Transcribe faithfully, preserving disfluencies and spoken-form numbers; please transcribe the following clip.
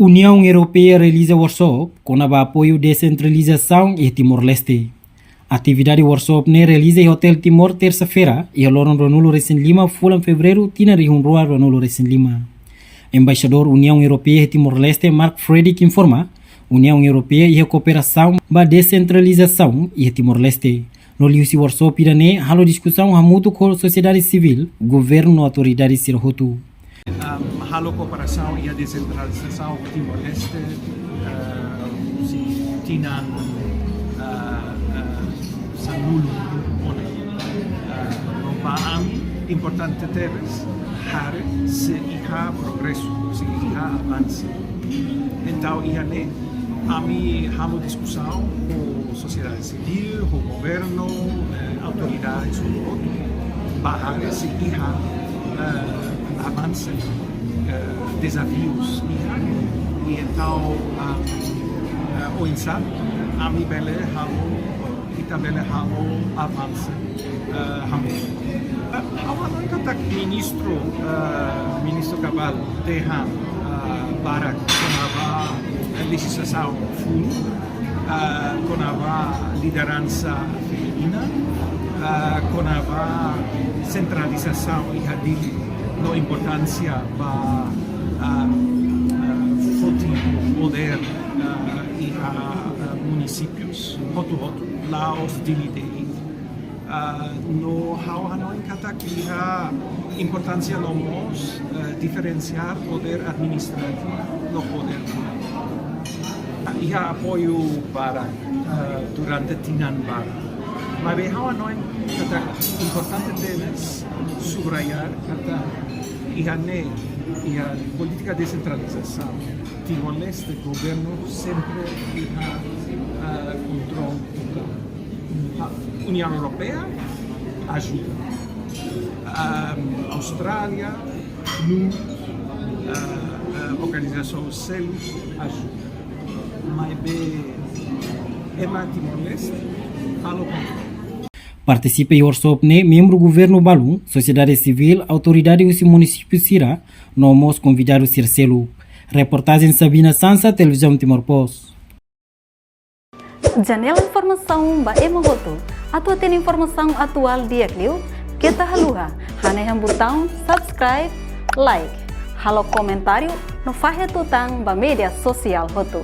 Uniaun Europeia realiza workshop kona-ba apoiu desentralizasaun iha Timor-Leste. Atividade workshop ne'e realiza iha Hotel Timor, tersa-feira, iha loron ruanulu-resin-lima fulan Fevereiru, tinan rihun rua ruanulu-resin-lima. Embaixadór Uniaun Europeia iha Timor-Leste, Mark Frederick, informa, Uniaun Europeia iha kooperasaun ba desentralizasaun iha Timor-Leste. No liuhusi workshop ida-ne'e halo diskusaun hamutuk ho sosiedade sivíl, governu no autoridade sira hotu. Am, halo kooperasaun iha desentralizasaun Timor-Leste, eh, husi tinan, eh, eh, sanulu ona. Eh, no ba ami importante tebes haree se iha progresu, se iha avansu. Entaun, iha ne'e, ami halo diskusaun ho sosiedade sivíl, ho governu, eh, autoridades, ho outru, ba haree se iha, eh, avansu, eh, dezafius iha. I entaun, ah, eh, oinsá ami bele halo, ita bele halo avansu, eh, hamutuk. Eh, ha'u hanoin katak ministru, eh, ministru Gabal dehan, eh, barak kona-ba, eh, lejizlasaun funu, eh, kona-ba lideransa feminina, eh, kona-ba sentralizasaun iha Dili no importánsia ba, eh, eh, foti podér, eh, iha, eh, munisípius hotu-hotu, la'ós Dili de'it. Ah, no ha'u hanoin katak iha importánsia no mós, eh, diferensiar podér administrativu no podér polítiku. Iha apoiu barak, eh, durante tinan barak. Maibé ha'u hanoin katak importante tebes subrayar katak iha ne'e, iha polítika desentralizasaun, Timor-Leste governu sempre iha, eh, kontrolu totál. Ah, Uniaun Europeia ajuda. Ahm, Austrália, no, ah, ah, organizasaun seluk ajuda. Maibé ema Timor-Leste halo kontrolu. Partisipa iha workshop ne'e membru governu balun, sosiedade sivíl, autoridade husi munisípiu sira, no mós konvidadu sira seluk. Reportajen Sabina Sansa, Televizaun Timor Post. Janela informasaun ba ema hotu. Atu hatene informasaun atuál di'ak liu, keta haluha hanehan butaun subscribe, like, halo komentáriu no fahe tutan ba média sosiál hotu.